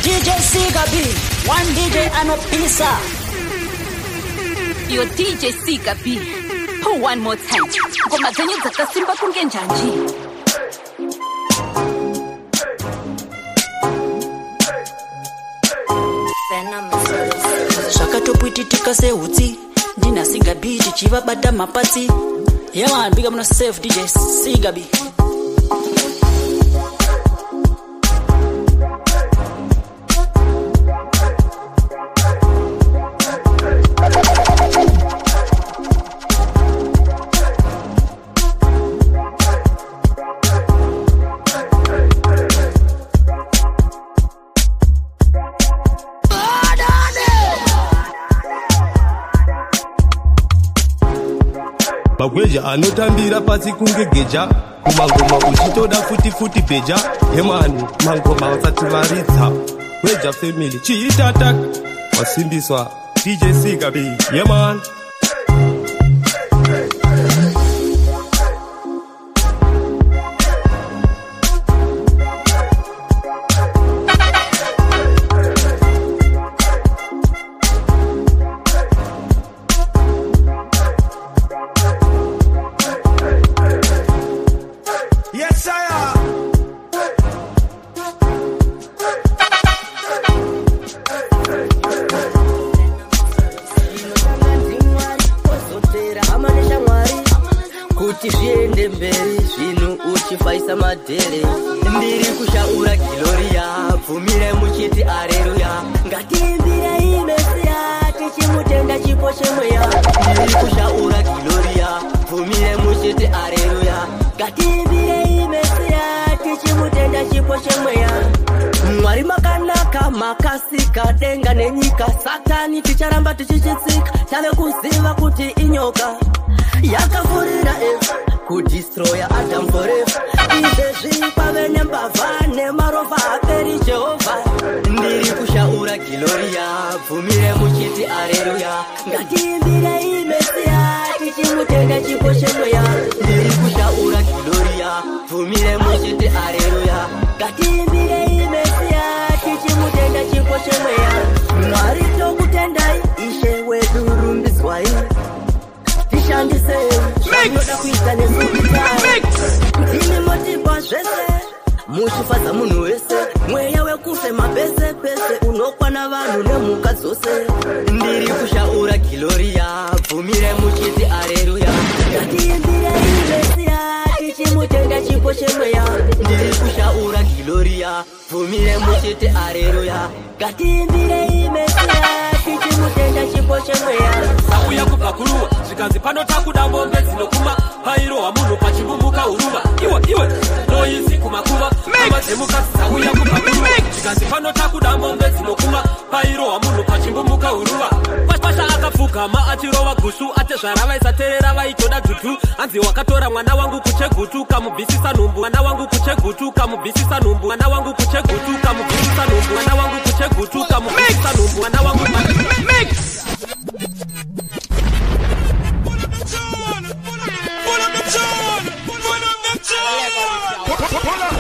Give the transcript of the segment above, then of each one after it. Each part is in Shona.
DJ Sigabi, one DJ anopisa. Yo DJ Sigabi, for one more time. Ngoma dzenyu dzakasimba kunge njanji. Zvakatopwititika sehutsi, ndina Sigabi chichivabata mapatsi. Yeah man, big up on yourself, DJ Sigabi. Magweja anotambira pasi kunge geja, kumangoma uchitoda futi futi bheja. Yemani mangoma vasati varidza Gweja family chiitata wasimbiswa DJ Sigabi. Yeman. Yes, I am. Kuti zviende mberi zvinhu uchifaisa madhere. Ndiri kushaura Gloria, bvumire muchiti areruya. Ngatiimbirei Mesiya tichimutenda chipo chemweya. Ndiri kushaura Gloria, bvumire muchiti areruya. Ngatiimbirei Mesiya tichimutenda chipo chemweya. Mwari makanaka makasika denga nenyika, Satani ticharamba tichichitsika, tave kuziva kuti inyoka yakafurira Eva kudistroya Adam forever. Izvezvi kwave nembavha nemarovha aperi Jehovha. Ndiri kushaura Gloria, bvumire muchiti areruya. Ngatiimbirei Mesiya tichimutenda chipo chemweya. Ndiri kushaura Gloria, bvumire muchiti areruya. Ngatiimbirei Mesiya tichimutenda chipo chemweya. Mwari tokutendai, Ishe wedu rumbidzwai. Tishandise zvinoda kuita nesuitai. Ndimi motipa zvese, muchifadza munhu wese. Mweya wekufema pese pese unokwana vanhu nemhuka dzose. Ndiri kushaura Gloria, bvumire muchiti areruya. Ngatiimbirei Mesiya tichimutenda chipo chemweya. Ndiri kushaura Gloria, bvumire muchiti areruya. Ngatiimbirei Mesiya tichimutenda chipo chemweya. Sauya kubva kuruwa zvikanzi pano takuda mombe dzinokuma, pairohwa munhu pachimbumuka huruva. Iwe iwe noisi kumakuva hama dzemukadzi dzauya kubva kuruwa zvikanzi pano takuda mombe dzinokuma, pairohwa munhu pachimbumuka huruva. Pasha akapfugama achirova gushu, atezvara vaisateerera vaitoda dhutu. Hanzi wakatora mwana wangu kuchegutu kamubvisisa nhumbu, mwana wangu kuchegutu kamubvisisa nhumbu, mwana wangu kuchegutu kamubvisisa nhumbu, mwana wangu kuchegutu kamubvisisa nhumbu, mwana wangu. Mix. Pull up the tune. Pull up the tune. Pull up the tune. Pull up.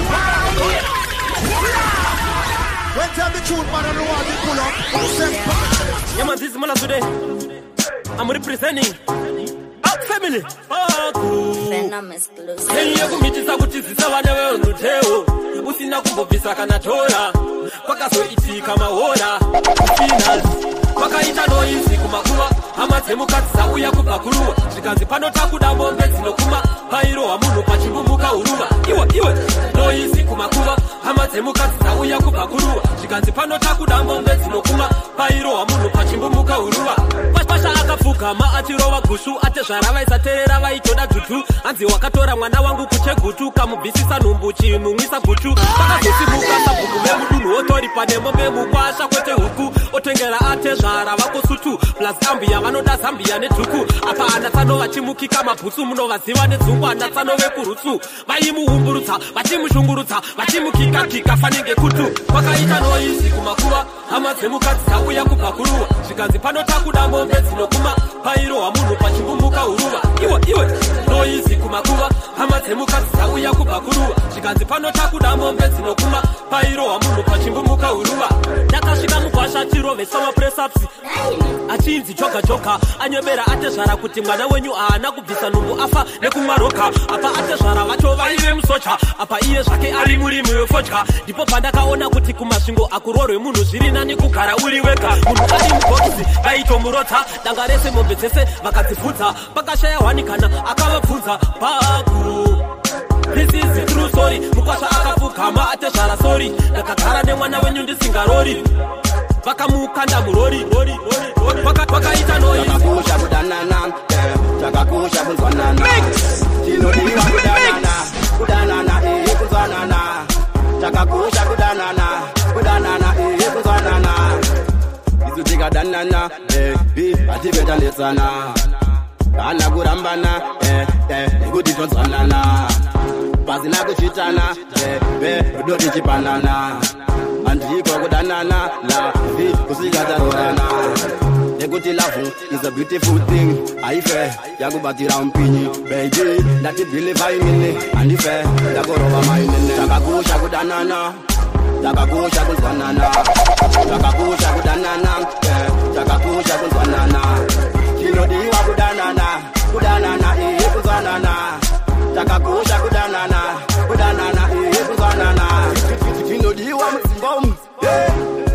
When tell the truth, man, I don't want to pull up. Yeah, man, this is Mona today. I'm representing Up Family. Venom exclusive. Hey, yekumitisa kutizisa vana veunuteo usina kumbobvisa kana tora, kwakazoitika mahora final kwakaita noisi kumakuva, hama dzemukadzi dzauya kubva kuruwa zvikanzi pano takuda mombe dzinokuma, pairohwa munhu pachimbumuka huruva. Iwe iwe noisi kumakuva, hama dzemukadzi dzauya kubva kuruwa zvikanzi pano takuda mombe dzinokuma, pairohwa munhu pachimbumuka huruva. Pasha akapfugama achirova gushu, atezvara vaisateerera vaitoda dhutu. Hanzi wakatora mwana wangu kuchegutu kamubvisisa nhumbu chimumwisa guchu. Pakazosimuka sabhuku vemudunhu otoripa nemombe mukwasha kwete huku, otengera atezvara vako sutu plus ambuya vanoda Zambia nedhuku. Apa anatsano vachimukika mabhutsu, munovaziva nedzungu anatsano vekurutsu. Vaimuumburutsa vachimushungurutsa vachimukikakika fanenge kutu. Kwakaita noisi kumakuva, hama dzemukadzi dzauya kubva kuruwa zvikanzi pano takuda mombe dzinokuma, pairohwa munhu pachimbumuka huruva. Iwe iwe noisi kumakuva, hama dzemukadzi dzauya kubva kuruwa zvikanzi pano takuda mombe dzinokuma, pairohwa munhu pachimbumuka huruva. achiroveswa mapress-ups, achinzi joga joga. Anyobera atezvara kuti mwana wenyu haana kubvisa nhumbu, afa nekumwa roka. Apa atezvara vacho vaive musocha, apa iye zvake ari murimi wefodya. Ndipo pandakaona kuti kuMasvingo akurorwe munhu, zviri nani kugara uri wega. Munhu ari mubhokisi vaitomurotsa danga rese, mombe dzese vakadzibvunza, pakashaya hwani kana akavabvunza paku. This is the true story. Mukwasha akapfugama, atezvara, sorry, ndakagara nemwana wenyu ndisingarori. Vakamukanda murori, vakaita noise. Chakakosha kudanana, chakakosha kunzwanana. Chinodiwa kudanana, kudanana, kunzwanana. Chakakosha kudanana, kudanana, kunzwanana. Isu tikadanana, hative tanetsana kana kurambana, nekuti tonzwanana pasina kuchitana, rudo tichipanana. Handiko kudanana love kusvika tarorana, nekuti love is a beautiful thing. Haife yakubatira mupinyi, baby. Ndati believe inini, handife ndakurova mainini. Chakakosha kudanana, chakakosha kunzwanana. Chakakosha kudanana, chakakosha kunzwanana. Chinodiwa kudanana, kudanana, kunzwanana. Chakakosha kudanana, kudanana, kunzwanana. Chinodiwa mudzimba umu,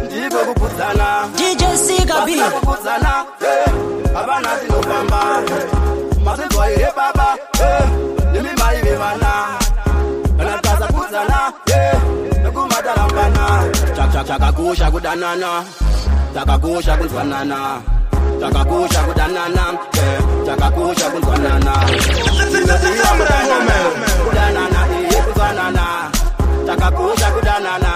ndiko kukudzana. DJ Siga B. Pasina kukudzana, havana tinofamba. Mazvinzwa here baba, nemi mai vevana? Kana tikasakudzana, nekumatarambana. Chakakosha kudanana, chakakosha kunzwanana. Chakakosha kudanana, chakakosha kunzwanana. Chinodiwa kudanana, kudanana, kunzwanana. Chakakosha kudanana,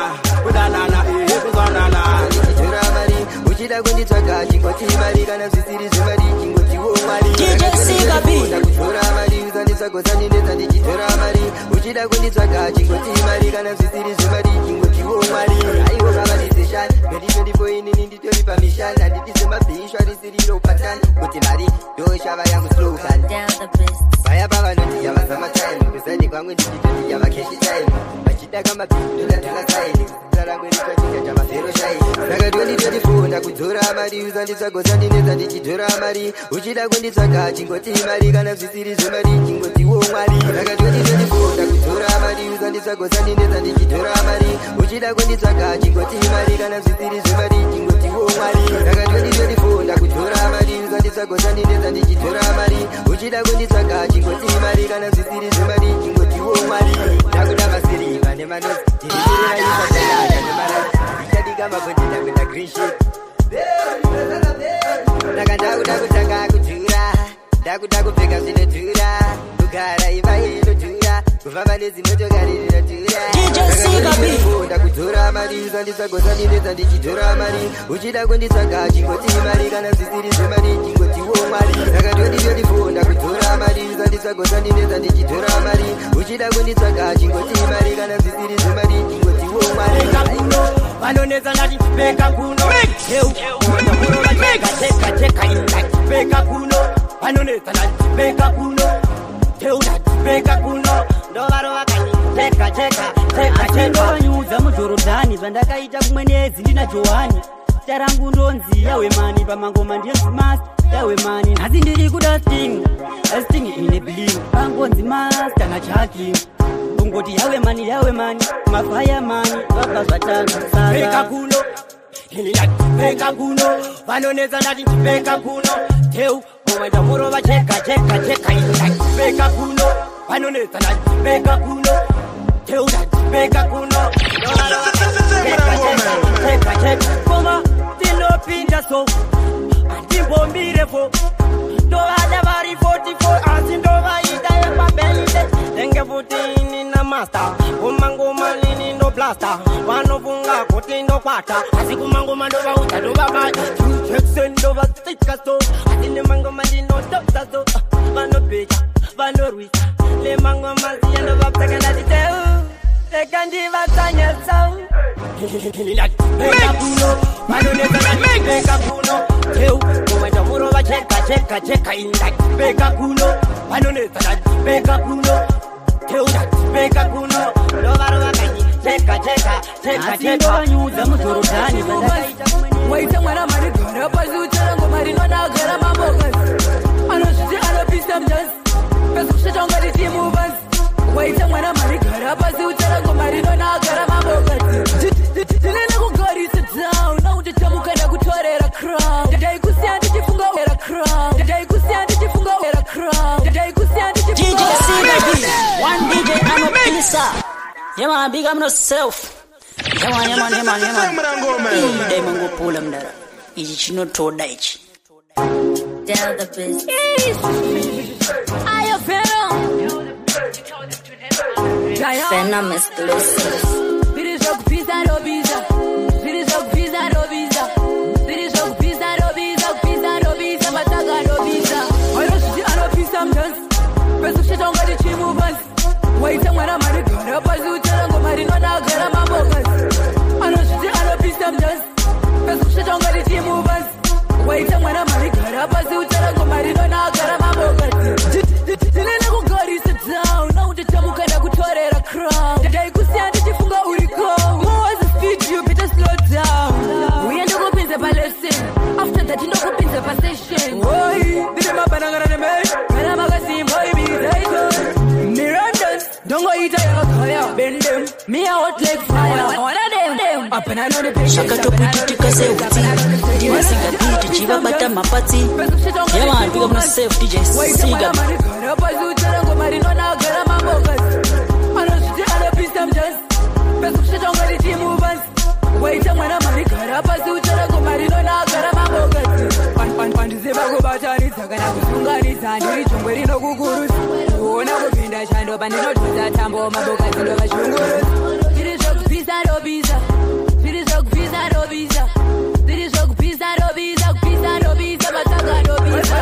kudanana, kunzwanana. Ndichitora mari, uchida kunditsvaga chingoti mari, kana zvisiri zvemari chingotiwo mari. DJ Siga B. Ndakutora mari, usanditsvaga, usandinetsa, ndichitora mari. Uchida kunditsvaga chingoti mari, kana zvisiri zvemari chingotiwo mari. Aiwa kavalizeshani 2024, inini nditori pamishani, handiti semabhishwa risiriro patani kuti mari ndoshava yangu slogan. Vaya pavanoti yava summertime, kusadi kwangu ndichitoti yava cash time. Vachida kamabhidhola dollar sign, zita rangu richachinja chava zero shine. Saka 2024 ndakudzora mari, usanditsvaga, usandinetsa, ndichidzora mari. Uchida kunditsvaga chingoti mari, kana zvisiri zvemari chingotiwo mari. Saka 2024 ndakudzora mari, usanditsvaga, usandinetsa, ndichidzora mari. Uchida kunditsvaga chingoti mari, kana zvisiri zvemari chingotiwo mari. Saka 2024 ndakudzora mari, usanditsvaga, usandinetsa, ndichidzora mari. Uchida kunditsvaga chingoti mari, kana zvisiri zvemari chingotiwo mari. Ndakuda masirivha nemanosi, ndichadika mabhondi, ndakuda green shit. Saka ndakuda kutanga kudhura, ndakuda kupfeka zvinodhura, kugara imba inodhura, kufamba nedzimotokari rinodhura. DJ Siga B. Ndakudzora mari, usanditsvaga, usandinetsa, ndichidzora mari. Uchida kunditsvaga chingoti mari, kana zvisiri zvemari chingotiwo mari. Saka 2024 ndakudzora mari, usanditsvaga, usandinetsa, ndichidzora mari. Uchida kunditsvaga chingoti mari, kana zvisiri zvemari chingotiwo mari. Vanonetsa ndati peka kuno, cheka cheka cheka, ndati peka kuno. Vanonetsa ndati peka kuno, teu ndati peka kuno, ndovarova kani cheka cheka cheka cheka. Ndovanyudza muJorodhani zvandakaita kumwenezi ndina Johani. Zita rangu ndonzi Yawemani, pamangoma ndinzi master Yawemani. Nhasi ndiri kuda sting, sting ine bling, pangonzi master nachaki. Kungoti Yawemani, Yawemani, mafayamani vabva zvatanga. Peka Saka kuno, ini ndati peka kuno. Vanonetsa ndati peka kuno, teu ngoma ndamurova cheka cheka cheka, ini ndati peka kuno. Vanonetsa ndati peka kuno, teu ndati peka kuno, ndovarova cheka cheka cheka cheka. Ngoma tinopinda so handimbomire fo, ndovada vari 44, asi ndovaida yepabende ndenge futi ini namaster kumangoma nini ndoblasta. Vanofunga kuti ndokwata, asi kumangoma ndovaudza ndovabaya Jackson, ndovatsika so, asi nemangoma ndinodota so. Vanobhecha vanorwisa nemangoma ziya, ndovapfeka ndati teu rega ndivatsanyesa. Peka kuno, vanonetsa ndati peka kuno, teu ngoma ndamurova cheka cheka cheka, ini ndati peka kuno. Vanonetsa ndati peka kuno, teu ndati peka kuno, ndovarova kani. cheka cheka cheka cheka vanyudza muJorodhani. Waita mwana mari gara pasi uchara ngoma rinonagara mambokazi anozviti anopisa mudansi pesi kushata ungati timuvanzi. Waita mwana mari gara pasi uchara ngoma rinonagara mambokazi ndinene kugarisa down naunditamuka ndakutorera crown ndaikusiya ndichifunga era crown ndaikusiya ndichifunga era crown ndaikusiya DJ Siga B, one DJ anopisa. Yeah man, big up yourself. Yeah man, yeah man, yeah man, yeah man. Dai mangopula mdara. Ichi chinotoda ichi. Tell the business. Ayo Venom. Venom exclusive. Zviri zvokupisa ndobisa. Zviri zvokupisa ndobisa. Zviri zvokupisa ndobisa, kupisa ndobisa, mataka ndobisa. Anozviti anopisa mudansi. Pesi kushata ungati chimuvanzi. Waita mwana mari gara pasi uchara ngoma rinonagara mambokazi anozviti anopisa mudansi pesi kushata ungati chimuvanzi. Waita mwana mari gara pasi uchara ngoma rinonagara mambokazi ndinene kugarisa down naunditamuka ndakutorera crown ndaikusiya ndichifunga uriko mowazi speed you better slow down uye ndokupinza palesson after that ndokupinza pasession oi ndine mabanangana nemei kana makasimba ibizaiko Mirandans dongoita yakakaya bend them me a hot like fire one of them them up and I know the Zvakatoputika seutsi. Ndina Siga B tichivabata mapatsi. Yeah man, big up yourself DJ Siga B. Gara pasi uchara ngoma rinonagara mambokazi anozviti anopisa mudansi pesi kushata ungati chimuvanzi. Waita mwana mari gara pasi uchara ngoma rinonagara mambokazi pandiziva kubatanidza kana kusunganidza ndiri jongwe rinokukurusa kuona kupinda chando pandinodhonza tambo mambokadzi ndovashungurusa. Zviri zvokupisa ndobisa zviri zvokupisa ndobisa zviri zvokupisa ndobisa kupisa ndobisa mataka ndobisa.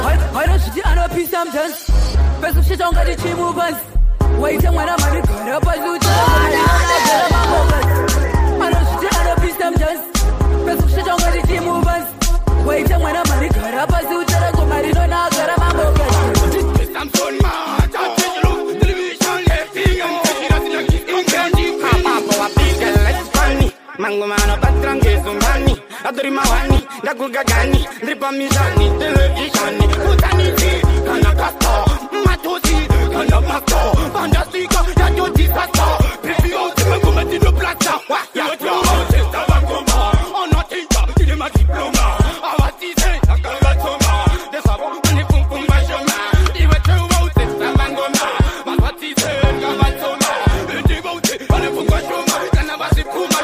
Anozviti anopisa mudansi pesi kushata ungati chimuvanzi. Waita mwana mari gara pasi uchara ngoma rinonagara mambokazi anozviti anopisa mudansi pesi kushata ungati chimuvanzi. Waita mwana mari gara pasi uchara ngoma rinonagara mambokazi. Mangomano patrangezumbani atori mawani ndakugagani ndiri pamishani televishani kutaniti kana kasto matusi kana masto pandasika yatodisasta pipiotimangoma tinoplasta wayaoesavangoma onotinja tine madiploma avatise akavatoma desavo anefunfumbashoma iwetevautesavangoma vavatise kavatoma ndivaute anefunguashoma kana vasipfuma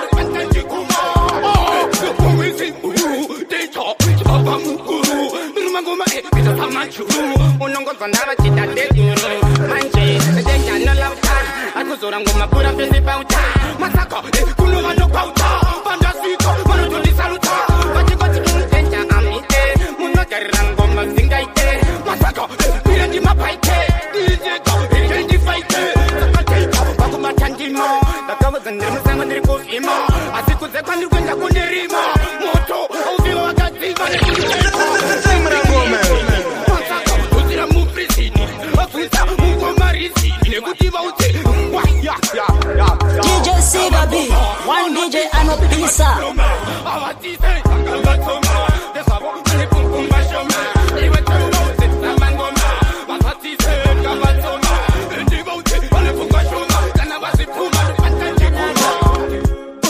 unongonzwa ndavachida deduru manje dejanolauta akuzora ngoma pura pese pauta masaka kuno vanopauta vandasvika vanotondisaluta vachikoti mudenja amite munogarira ngoma zingaite masaka ire ndimapaite dijeko itendifaite sakateika vakumatandimo ndakavudza ndiri musango ndiri kuvhima asi kunze kwandiri kuenda kundirima moto auziva wakadzima DJ Siga B, one DJ anopisa.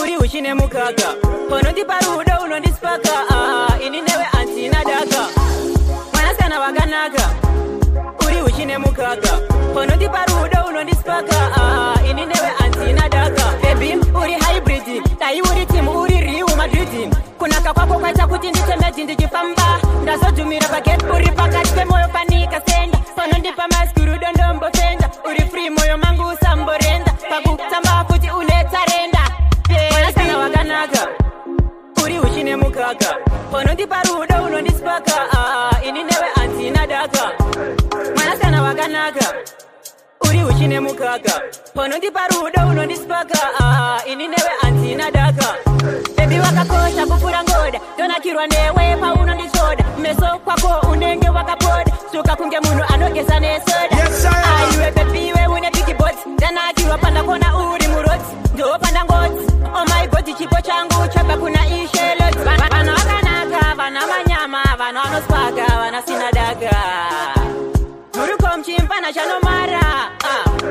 Uri uchine mukaka panondipa rudo unondispaka ini newe antina daka mwanasikana wakanaka uri uchine mukaka panondipa rudo unondispaka ini newe antina daka baby uri hybrid dai uri timu uri Real Madrid kunaka kwako kwaita kuti nditemedzi ndichifamba ndazodhumira paget uri pakati pemoyo panika senda panondipa maski rudo ndombofenda uri free moyo mangu usamborenda pakutamba futi une tarenda mwanasikana wakanaka uri uchine mukaka panondipa rudo unondispaka ini newe antina daka mwanasikana wakanaka uri uchine mukaka panondipa rudo unondispaka ini newe antina daka bebi wakakosha kupfuura ngoda ndonakirwa newe paunonditsvoda meso kwako unenge wakapoda suka kunge munhu anogeza nesoda aiwe bebi iwe une big body ndanakirwa pandakona uri muroti Ndopandangoti oh my god, chipo changu chabva kuna Ishe Lord. Vana vakanaka, vana manyama, vana vanoswaga, vana sina daga. Muruko muchimpana chanomara,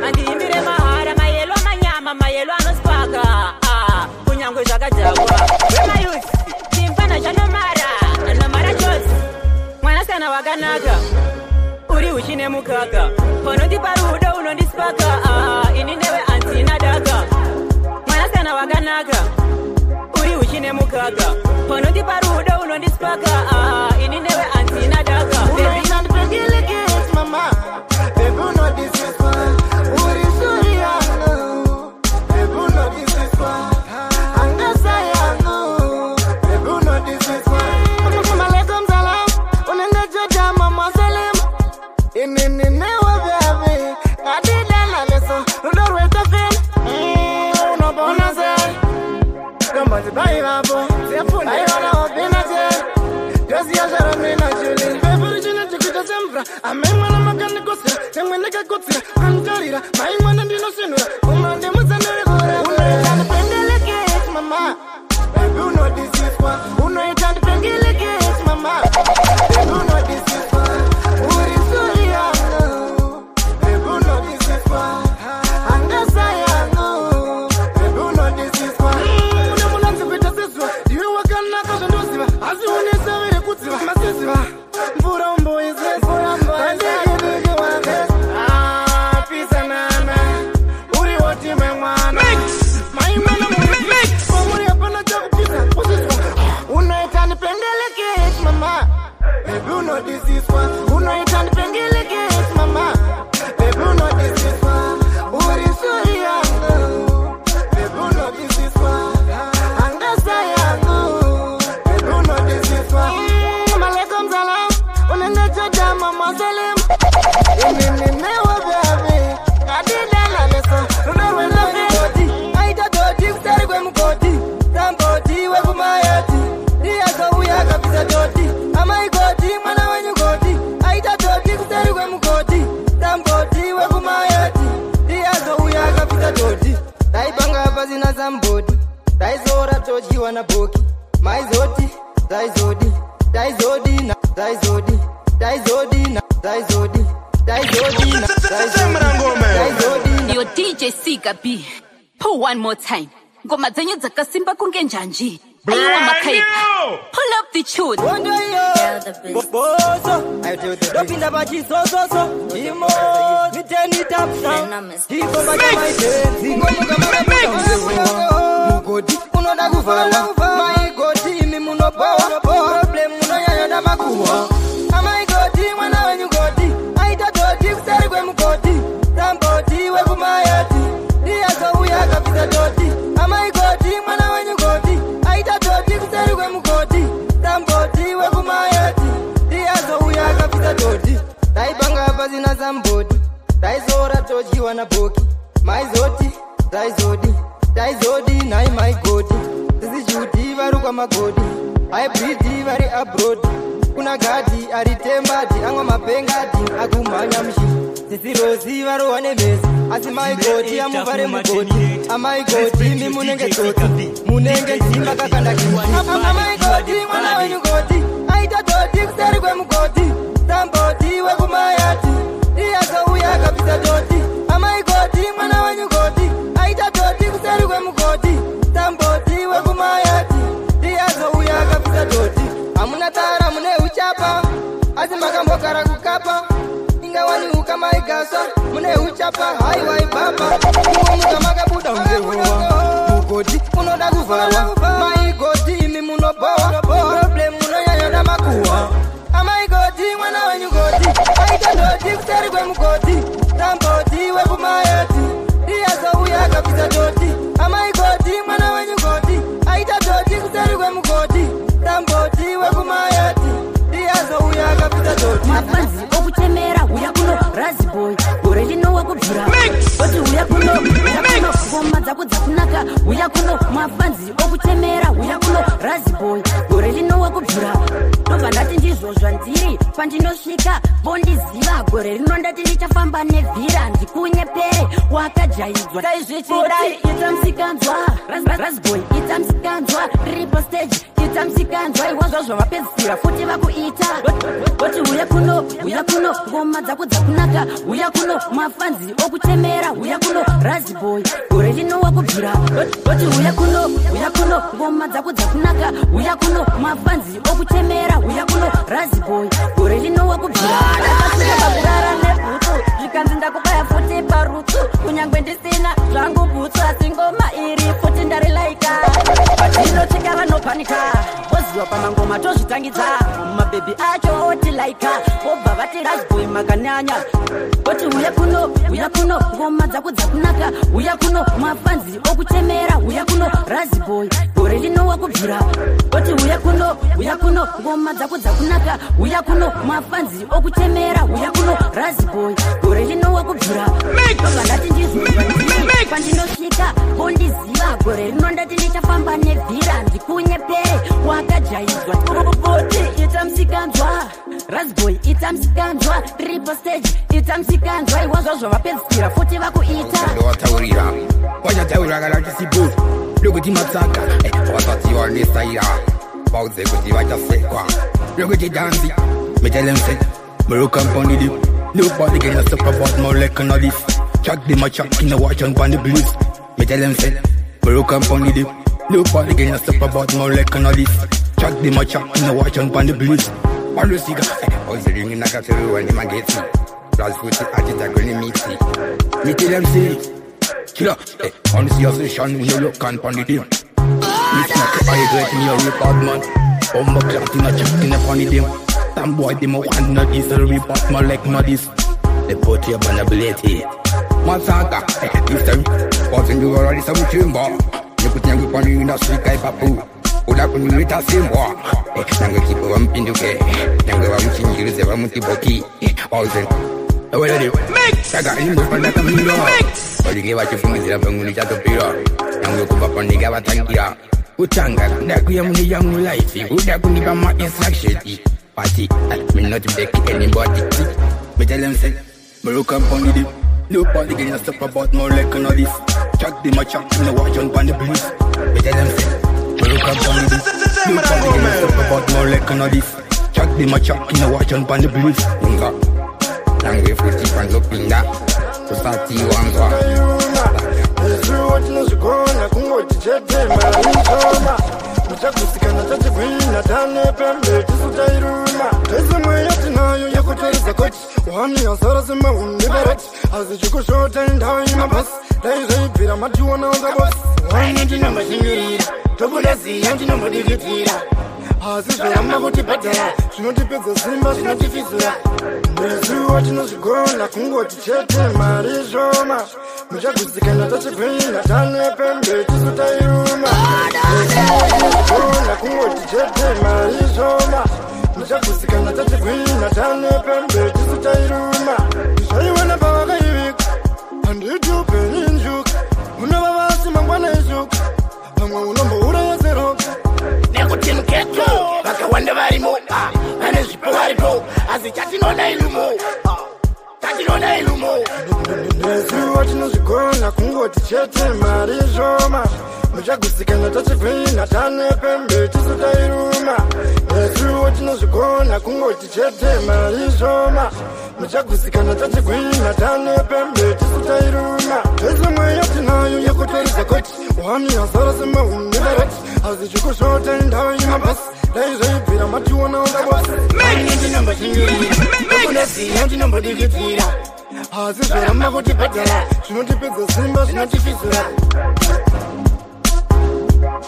andiimbire mahara. Mayelo manyama, mayelo anoswaga, kunyangwe zvakadhakwa. Wemayouth chimpana chanomara, anomara chose. Mwanasikana wakanaka, uri uchine mukaka, unondipa rudo, unondispaka, ini newe antina daka. Mwanasikana wakanaka, uri uchine mukaka, unondipa rudo, unondispaka, ini newe antina daka. Unoita ndipengeleketi mama, baby unodisiswa, uri suri yangu, baby unodisiswa, angasa yangu, baby unodisiswa. Malaikum salam, unenge joja mama salim. Inini newe baby, ngadidana leso, rudo rwetu fin. Unobona se, dombozi bai vapo, bai vana opina je. Josi ya shara mina juli. Baby richina chikuita semvura, amai mwana makandikosera, chemwe ndakakotsera, kanditarira, mai mwana ndinosinura, unondimutsa ndiri kure. Unoita ndipengeleketi mama, baby unodisiswa. Unoita ndipengeleketi mama, baby unodisiswa. Uri suri yangu, baby unodisiswa. Angasa yangu, baby unodisiswa. Une munanzi kuita sezuva, ndiwe wakanaka zvandoziva, asi une save rekudziva, masiziva. Mvura umboise, vandikidiki wake. Pisanana, uri wotime mwana. Mai mwana muri, pamuri hapana chakupisa, posiswa. Unoita ndipengeleketi mama, baby unodisiswa. Unoita ndipengeleketi mama, baby unodisiswa. Uri suri yangu, baby unodisiswa. Angasa yangu, baby unodisiswa. Malaikum salam, unenge joja mama salim. Inini newe baby, ngadidana leso, rudo rwendo Goti, aita doti kuseri kwemugoti, tamboti wekumayati, ndiyazouya akabvisa doti. Amai goti, mwana wenyu goti, aita doti kuseri kwemugoti, tamboti wekumayati, ndiyazouya akabvisa doti. Taipanga pasina samboti, taizora todyiwa nabhoki, maizoti, taizodi, taizodi na taizodi, taizodi na taizodi, taizodi na taizodi, taizodi. Your DJ Sika B. Pull one more time. Ngoma dzenyu dzakasimba kunge njanji. Aiwa makaipa. Pull up the tune. Boso, ndopinda pachisososo, imo mitenitapsa, ikomba chamaitenzi, mugoti unoda kuvharwa, maigoti imi munobowa, problem munonyanya namakuhwa. Amaigoti mwana wenyu goti, aita doti kuseri kwemugoti, tamboti wekumayati, ndiyazouya akabvisa doti. Amaigoti mwana wenyu goti, aita doti kuseri kwemugoti, tamboti wekumayati, ndiyazouya akabvisa doti. Taipanga pasina samboti, taizora todyiwa nabhoki, maizoti, taizodi, taizodi nhai maigoti. Sisi judhi vari kwamagodi, haibridi vari abroad, kuna gadhi ari tembadhi, amwa mapengadhi akumhanya mushi. Sisi rozi varohwa nemhezi, asi maigoti amuvhare mugoti. Amaigoti imi munenge tsotsi, munenge nzimba kakanda kiti. Amaigoti mwana wenyu goti, aita doti kuseri kwemugoti, tamboti wekumayati, ndiyazouya akabvisa doti. Amaigoti mwana wenyu goti, aita doti kuseri kwemugoti, tamboti wekumayati, ndiyazouya akabvisa doti. Hamuna tara mune uchapa, asi makambogara kukapa, ingawani ukamaigasa, mune uchapa haiwa ibaba. Kungomuka makabuda ungehowa, mugoti unoda kuvharwa, maigoti imi munobowa, problem munonyanya namakuhwa. Amaigoti mwana wenyu goti, aita doti kuseri kwemugoti, tamboti wekumayati, ndiyazouya akabvisa doti. Amaigoti mwana wenyu goti, aita doti kuseri kwemugoti, tamboti wekumayati, ndiyazouya akabvisa doti. Mafanzi okuchemera, uya kuno raziboy, gore rino wakubvira, oti uya kuno, uya kuno, ngoma dzako dzakunaka, uya kuno. Mafanzi okuchemera, uya kuno. Raziboy gore rino wakubvira. Ndobva ndati ndizvo zvandiri, pandinosvika vondiziva. Gore rino ndati ndichafamba nevhira, ndikunyepere wakajaidzwa. Taizvichirai ita musikanzwa, Raziboy ita musikanzwa, riri pastage ita musikanzwa. Iwa zvazvo vapedzisira futi vakuita voti uya kuno, uya kuno, ngoma dzako dzakunaka, uya kuno, mafanzi okuchemera, uya kuno. Raziboy gore rino wakubvira, voti uya kuno, uya kuno, ngoma dzako dzakunaka, uya kuno, mafanzi okuchemera, uya kuno. Raziboy gore rino wakubvira. Ndakasvika pakurara nebhutsu, zvikanzi ndakubaya futi parutsu, kunyangwe ndisina zvangu bhutsu, asi ngoma iri futi ndarilaika. Patinotsvika vanopanika, voziva pamangoma tozvitangidza, mabhebhi acho otilaika, vobva vati Raziboy makanyanya. Voti uya kuno, uya kuno, ngoma dzako dzakunaka, uya kuno, mafanzi okuchemera, uya kuno. Raziboy gore rino wakubvira, voti uya kuno, uya kuno, ngoma dzako dzakunaka, uya kuno, mafanzi okuchemera, uya kuno. Raziboy gore rino wakubvira. Ndobva ndati ndizvo zvandiri, pandinosvika vondiziva. Gore rino ndati ndichafamba nevhira, ndikunyepere wakajaidzwa. Voti ita musikanzwa, Raziboy ita musikanzwa, riri pastage ita musikanzwa. Iwa zvazvo vapedzisira futi vakuita Ndowataurira vachataura kana chisipo nekuti matsaka vasati vanesaira vaudze kuti vachasekwa nekuti dhanzi mitelemse murukampondidi. Nobody can stop about my leg and all this. Chat them a chat in the watch and pan the blues. Me tell them say, murukampondidi. Nobody can stop about my leg and all this. Chat them a chat in the watch and pan the blues. Palusika, oziringi nakaturu wani magetsi. Plus futi atita kuni mixi. Me tell them say, killer, on the session we look and pan the dim. Me snack I get me a report man. Bomba clat in a chat in a pan the dim. Some boy dem a want na this report my leg na this. They put you on a blade. Masaka, this time, wasn't you already some chimba? You put your weapon in the street, I papu. Uda kunilita simbwa. Nange kipo wampinduke. Nange wamuchinjirize wamutiboki. Ozen. Mix. Saka imbo pandaka milo. Olinge wachifungidzira panguni chatopira. Nange kubva pandika vatangira. Kutanga ndakuya mune yangu life. Uda kunipa ma instruction. Party, me not beg anybody. Me tell them say, me look up on the dip. Nobody can stop about my leg and all this. Chat them a chat in the watch and pan the blues. Me tell them say, me look up on the dip. Nobody can stop about my leg and all this. Chat them a chat in the watch and pan the blues. Unga, nangwe futi panzopinda. Kusati wanzwa. Isu tinozvigona kungoti chete maizoma. Muchagusikana tachigwina tane pembe tisu tairuma. Tese mweya tinayo yekutorisa koti. Wani asara semahuni barati. Asi chikushota ndau yemabhasi. Dai zvaibvira mationa unga bosi. Wani ndinombashingirira. Tobuda ziya ndinombodikitira. Asi zvoramba kutibhadhara. Zvinotipedza simba zvinotifizura. Nesuwo tinozvigona kungoti chete mari shoma. Muchagusikana tachigwina tane pembe tisu tairuma. Tinozvigona kungoti chete mari shoma. Muchagusikana tachigwina tane pembe tisu tairuma. Zvaiwana pavakaivika handiti upenyu njuka. Unovavasi mangwana ishuka. Pamwe unombouraya seroka. Nekuti muketo vakawanda varimo, vane zvipo varipo, asi chatinoda ilumo, chatinoda ilumo. Nesuwo tinozvigona kungoti chete mari shoma. Muchagusikana tachigwina tane pembe tisu tairuma. Nesuwo tinozvigona kungoti chete mari shoma. Muchagusikana tachigwina tane pembe tisu tairuma. Tese mweya tinayo yekutorisa koti. Wani asara semahuni barati. Asi chikushota ndau yemabhasi. Dai zvaibvira mationa unga bosi. Mani ndinombashingirira. Tobuda ziya ndinombodikitira. Asi zvoramba kutibhadhara. Zvinotipedza simba zvinotifizura.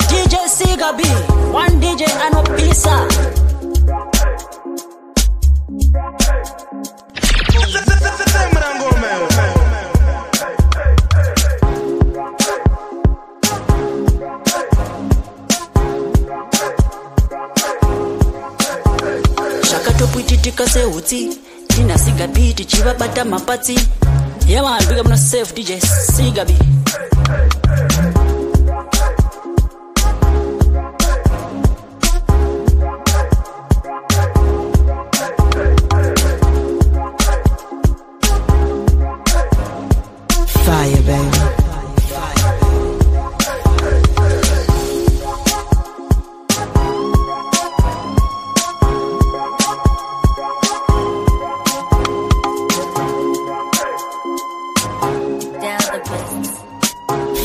DJ Sigabi, one DJ anopisa. Zvakatopwititika sehutsi, tina Sigabi tichivabata mapatsi. Yeah man, big up on yourself, DJ Sigabi.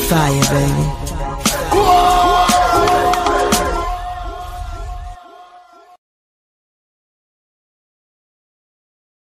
Fire, baby.